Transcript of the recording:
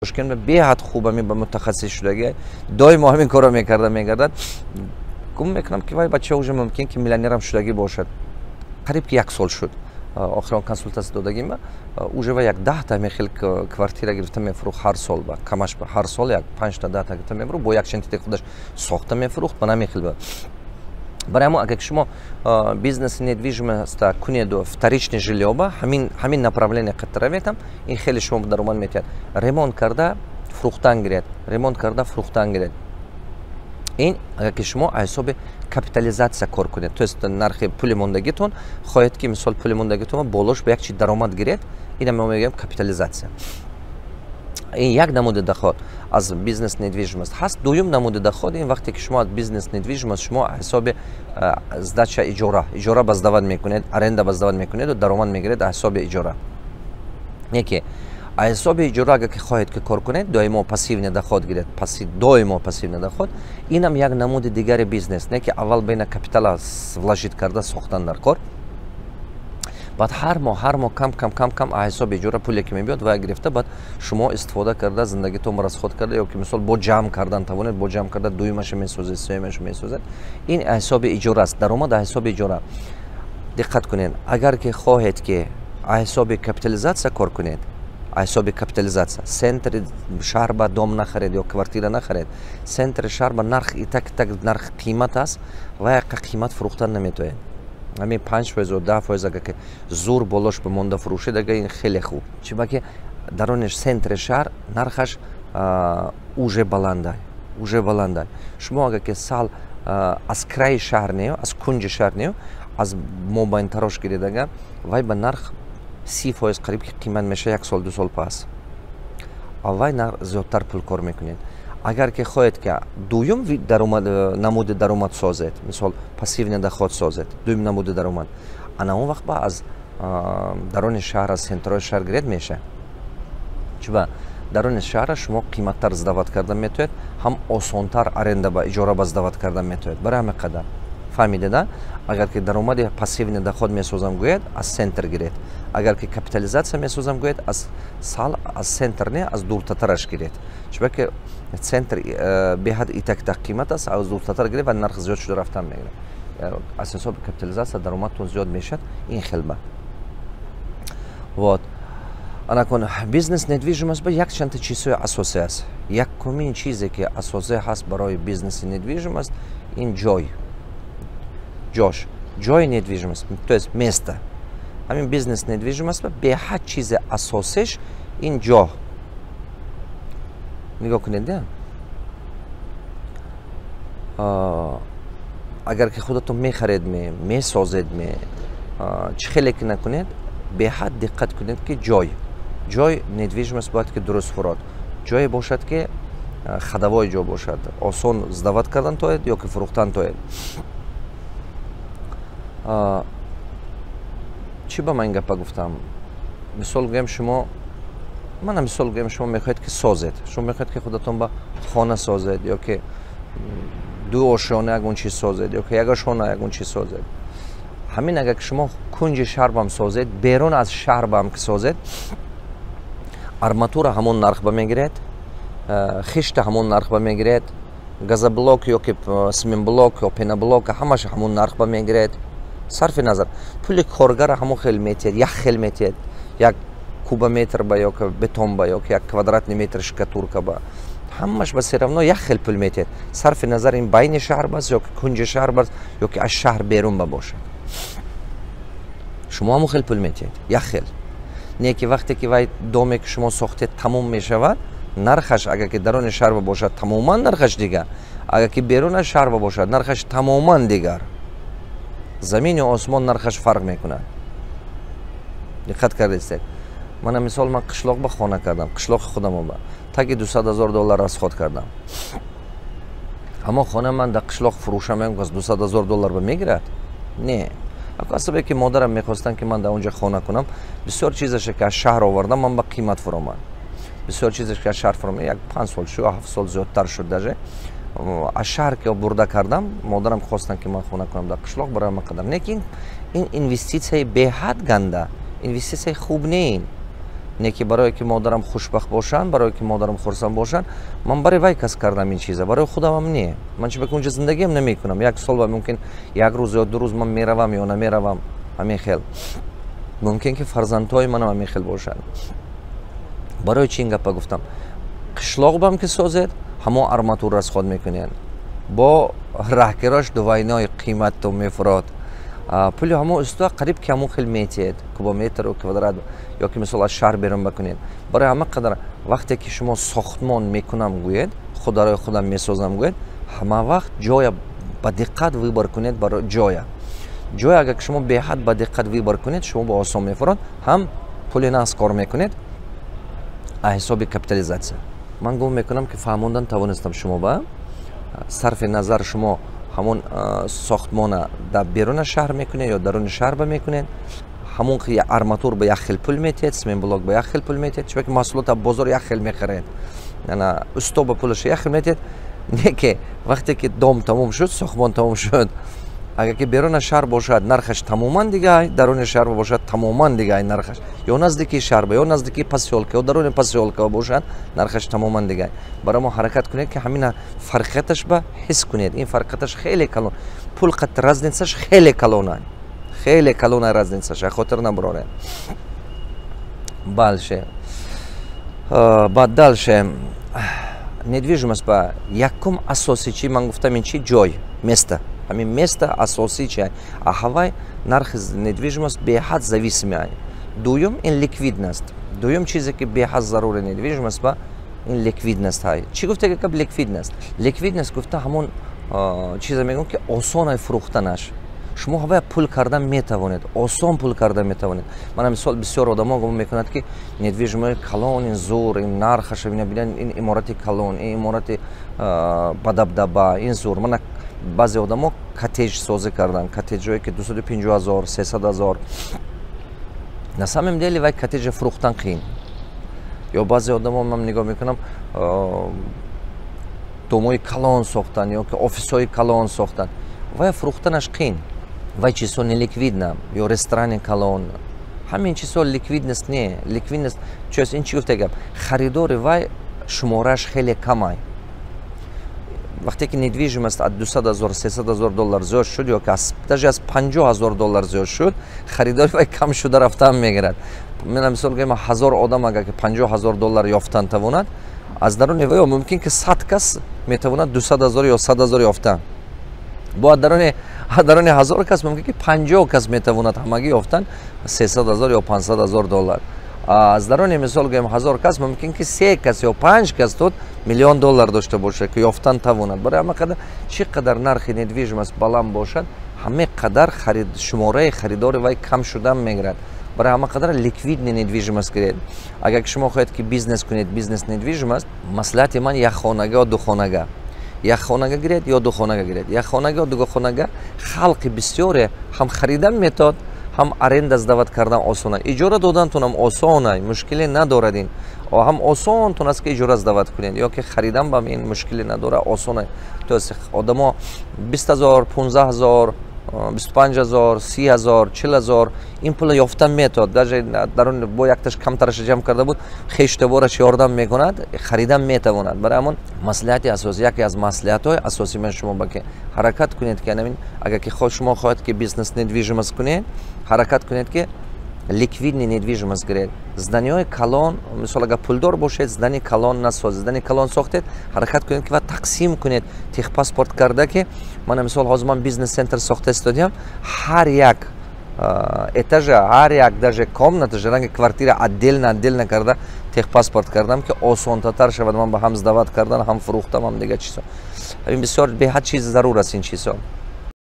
Тошкент беҳад хуб ҳамин ба мутахассис шудаги, доимо ҳамин корро мекарда мегардад. Гумон мекунам, ки вай бача уже мумкин ки миллионерам шудагӣ бошад. Қариб ки як сол шуд охирон консултатсия додагима. Уже ва як 10-та ҳамин хел квартира гирифта мефурӯхт ҳар сол, ба камаш ба ҳар сол як панҷта, 10-та гирифта мефурӯхт, бо як чентите худаш сохта мефурӯхт. Ба ҳамин хел ба барои ҳамо, агар шумо бизнеси недвижимость кунеду вторичный жильё ба ҳамин направление қаттара метам, ин хеле шумо даромад метиҳад. Ремонт карда фурӯхтан гиред, ремонт карда фурӯхтан гиред. Ин агар ки шумо аз ҳисоби капитализатсия кор кунед, то есть нархи пули мондагитон хоҳед, ки мисол пули мондагитон болош ба як чи даромад гиред, ина мо мегӯем капитализатсия. Ин як намуди доход аз бизнес недвижимость ҳаст. Дуюм намуди доход ин вақте ки шумо аз бизнес недвижимость, шумо ҳисоби сдача, иҷора ба сдавать мекунед, аренда ба сдавать мекунеду даромад мегиред аз ҳисоби иҷора. Яке аз ҳисоби иҷора, агар ки хоҳед ки кор кунед, доимо пассивный доход гиред, доимо пассивный доход. Инам як намуди дигари бизнес, не ки аввал бена капитала вложить карда сохтан дар кор, баъд ҳар моҳ, ҳар моҳ кам кам, кам кам аз ҳисоби иҷора пуле ки мебиёд, вай гирифта, баъд шумо истифода карда, зиндагитонро расход карда ё ки мисол бо ҷамъ кардан тавонед, бо ҷамъ карда дуюмаша месозед, сеюмаша месозед. Ин аз ҳисоби иҷора аст, даромад аз ҳисоби иҷора. Диққат кунед, агар ки хоҳед ки аз ҳисоби капитализатсия кор кунед, аз ҳисоби капитализатсия центри шаҳр ба дом нахаред ё квартира нахаред. Центри шаҳр ба нарх и так так нарх қимат аст ва яқа қимат фурӯхтан наметавонед. Ҳамин 5% ё 10%, агар ки зур болош ба монда фурӯшед, ага ин хеле хуб. Чибаки дарони центри шаҳр нархаш уже баланда, уже баланда. Шумо агар ки сал аз краи шаҳр не, аз кунҷи шаҳр не, аз мобайнтарош гиред, ага вай ба нарх 30% қариб ки қимат мешавад як сол, 2 сол пас, вай нарх зиёдтар пул кор мекунед. Агар ки хоҳед ки дуюм намуди даромад созед, мисол пассивный доход созед, дуюм намуди даромад, ана он вақт ба аз дарони шаҳр, аз центрои шаҳр гиред мешавад. Чуба дарони шаҳра шумо қиматтар сдавать карда метавонед, ҳам осонтар аренда ба, иҷора ба сдавать карда метавонед. Барои ҳамин қадар фаҳмидеда, агар ки даромади пассивный доход месозам гӯяд, аз центр гиред. Агар ки капитализатсия месозам гӯяд, аз сал аз центр не, аз дуртатараш гиред. Чунки центр беҳад и так так қимат аст, аз дуртатар гиред ва нарх зиёд шуда рафтан мегирад. Аз ҳисоби капитализатсия даромадтон зиёд мешавад. Ин хелба вот. Анакун бизнес недвижимость ба якчанда чизҳои асосӣ аст. Якумин чизе ки асосӣ ҳаст барои бизнеси недвижимость, ин ҷой, ҷош, ҷои недвижимость, то есть место. Ҳамин бизнес недвижимость ба беҳад чизи асосиш ин ҷо. Нигоҳ кунед, агар ки худатон мехаред, ме месозед, ме чӣ хеле ки накунед, беҳад диққат кунед, ки ҷой недвижимость бояд ки дуруст фурод, ҷое бошад, ки ходовой ҷо бошад, осон сдавать кардан тоед ё ки фурӯхтан тоед. Чӣ ба ман ин гапа гуфтам? Мисол гӯем, шумо, мана мисол гӯем, шумо мехоҳед ки созед, шумо мехоҳед ки худатон ба хона созед ё ки ду ошёна ягон чиз созед ё ки як ошёна ягон чиз созед. Ҳамин агар ки шумо кунҷи шаҳрбам созед, берун аз шаҳрбам ки созед, арматура ҳамон нарх ба мегиред, хишта ҳамон нарх ба мегиред, газоблок ё ки цементблок ё пеноблок, ҳамаша ҳамон нарх ба мегиред. Сарфи назар, пули коргара ҳамон хел метиҳед, як хел метиҳед, як кубометр ба ё бетон ба ё як квадратный метр штукатурка ба, ҳамаш ба всё равно як хел пул метиҳед. Сарфи назар, ин байни шаҳр бас ё ки кунҷи шаҳр бас ё ки аз шаҳр берун ба бошад, шумо ҳамон хел пул метиҳед, як хел. Не ки вақте ки вай доме ки шумо сохтед тамом мешавад, нархаш агар ки дарони шаҳр бошад, тамоман нархаш дигар, агар ки берун аз шаҳр бошад, нархаш тамоман дигар, замину осмон нархаш фарқ мекунад. Диққат кардистед? Мана мисол, ман қишлоқ ба хона кардам, қишлоқи худамо ба таги 200 000 доллар расход кардам. Аммо хона ман дар қишлоқ фурӯшам, аз 200 000 доллар ба мегирад? Не. Асабе ки модарам мехостанд, ки ман дар онҷа хона кунам, бисёр чизаше ки аз шаҳр овардам, ман ба қимат фуромад. Бисёр чизаш ки аз шаҳр фуромад, як 5 сол шу, 7 сол зиёдтар шуд даже, аз шаҳр ки бурда кардам, модарам хостанд, ки ман хона кунам дар қишлоқ. Барои ман қадар, лекин ин инвеститсияи беҳад ганда, инвеститсияи хуб не ин. Не ки барое ки модарам хушбахт бошанд, барое ки модарам хурсанд бошанд, ман барои вай кас кардам ин чиза, барои худамам не. Ман чи баки унҷа зиндагиам намекунам. Як сол ба мумкин як рӯз ё 2 рӯз ман меравам ё намеравам. Ҳамин хел мумкин ки фарзандҳои манам ҳамин хел бошанд. Барои чи ин гапа гуфтам? Қишлоқ бам ки созед, ҳамон арматур расход мекунед, бо раҳкирош двойной қиматту мефурод. Пули ҳамон уста қариб ки ҳамон хел метиҳед, кубометру квадрат, ё ки мисол аз шаҳр берун бакунед. Барои ҳама қадар вақте ки шумо сохтмон мекунам гӯед, хударои худам месозам гӯед, ҳама вақт ҷоя ба диққат выбор кунед. Барои ҷоя агар шумо беҳад ба диққат выбор кунед, шумо ба осон мефурод, ҳам пули нағз кор мекунед аз ҳисоби капитализатсия. Ман гумон мекунам, ки фаҳмондан тавонистам шумо ба. Сарфи назар, шумо ҳамон сохтмона дар беруна шаҳр мекунед ё даруни шаҳр ба мекунед, ҳамон арматур ба як хел пул метиҳед, цементблок ба як хел пул метиҳед, чунки маҳсулот аз бозор як хел мехаред, усто ба пулаша як хел метиҳед. Не ки вақте ки дом тамом шуд, сохтмон тамом шуд, агар ки беруна шаҳр бошад, нархаш тамоман дигай, даруни шаҳр бошад, тамоман дигай нархаш, ё наздики шаҳр, ё наздики посёлка, ё даруни посёлка бошад, нархаш тамоман дигай. Барои мо ҳаракат кунед, ки ҳамина фарқияташ ба ҳис кунед. Ин фарқияташ хеле калон, пул қат разница ш хеле калона, хеле калона разница ш, хотир набароред. Дальше, баъд дальше недвижимость ба якум асоси чи ман гуфтам, ин чи? Ҷой, место. Ҳамин место асосӣ чи, а ҳавай нархи недвижимость беҳад зависимый ай. Дуюм ин ликвидность. Дуюм чизе, ки беҳад зарури недвижимость ба, ин ликвидность ҳай. Чӣ гуфта гап ликвидность? Ликвидность гуфта ҳамон чизе мегӯм, ки осонай фурӯхтанаш. Шумо ҳавая пул кардан метавонед, осон пул кардан метавонед. Мана мисол, бисёр одамо гумон мекунад, ки недвижимои калон ин зур, ин нархаша бинед, ин иморати калон, ин иморати бадабдаба, ин зур. Мана баъзе одамо коттедж созӣ карданд, коттеджҳое ки 250 000, 300 000. На самом деле вай коттеджа фурӯхтан қиин. Ё баъзе одамо, ман нигоҳ мекунам, домои калон сохтанд ё ки офисҳои калон сохтанд, вай фурӯхтанаш қиин, вай чизҳо неликвидна. Ё ресторани калон, ҳамин чизҳо ликвидность не. Ликвидность чист? Ин чӣ гуфта гап? Харидори вай шуморааш хеле камай. Вақте ки недвижимость аз 200 000, 300 000 доллар зиёд шуд ё ки даже аз 50 000 доллар зиёд шуд, харидори вай кам шуда рафтан мегирад. Мена мисол гӯем, 1000 одам агар ки 50 000 доллар ёфтан тавонад, аз даруни вай мумкин ки 100 кас метавонад 200 000 ё 100 000 ёфтан. Бо аз даруни 1000 кас мумкин ки 50 кас метавонад ҳамагӣ ёфтан 300 000 ё 500 000 доллар. Аз даруни, мисол гӯем, 1000 кас мумкин ки се кас ё панҷ кас тут миллион доллар дошта бошад, ки ёфтан тавонад. Барои ҳама қадар чӣ қадар нархи недвижимость баланд бошад, ҳаме қадар шумораи харидори вай кам шудан мегирад. Барои ҳама қадар ликвидный недвижимость гиред. Агар ки шумо хоҳед ки бизнес кунед, бизнес недвижимость, маслиҳати ман: як хонага ё ду хонага, як хонага гиред ё ду хонага гиред, як хонага ё ду хонага. Халқи бисёре ҳам харидан метод, ҳам аренда сдавать кардан осона, иҷора додантунам осона, мушкиле надорад. Ин ҳам осонтун аст, ки иҷора сдавать кунед ё ки харидан бам ин мушкиле надорад, осона. То есть одамо 20 000, 15 000, 25 000, 30 000, 40 000 ин пула ёфтан метавад. Даже дарун бо якташ камтараша ҷамъ карда буд, хештабораш ёрдам мекунад, харидан метавонад. Барои ҳамон маслиҳати асосӣ, яке аз маслиҳатҳои асосӣ ман шумо ба ки ҳаракат кунед, ки анамин агар ки шумо хоҳед ки бизнес недвижимость кунед, ҳаракат кунед, ки ликвидный недвижимость гиред. Здания ҳои калон, мисол, агар пулдор бошед, здание калон насозед. Здание калон сохтед, ҳаракат кунед, ки ва тақсим кунед, техпаспорт карда. Ки мана мисол, ҳозир ман бизнес центр сохта истодиам, ҳар як этажа, ҳар як даже комната ша ранги квартира отдельно отдельно карда, техпаспорт кардам, ки осонтатар шавад ман ба ҳам сдавать кардан, ҳам фурӯхтам, ҳам дигар чизо. Ин бисёр беҳад чиз зарур аст ин чизҳо.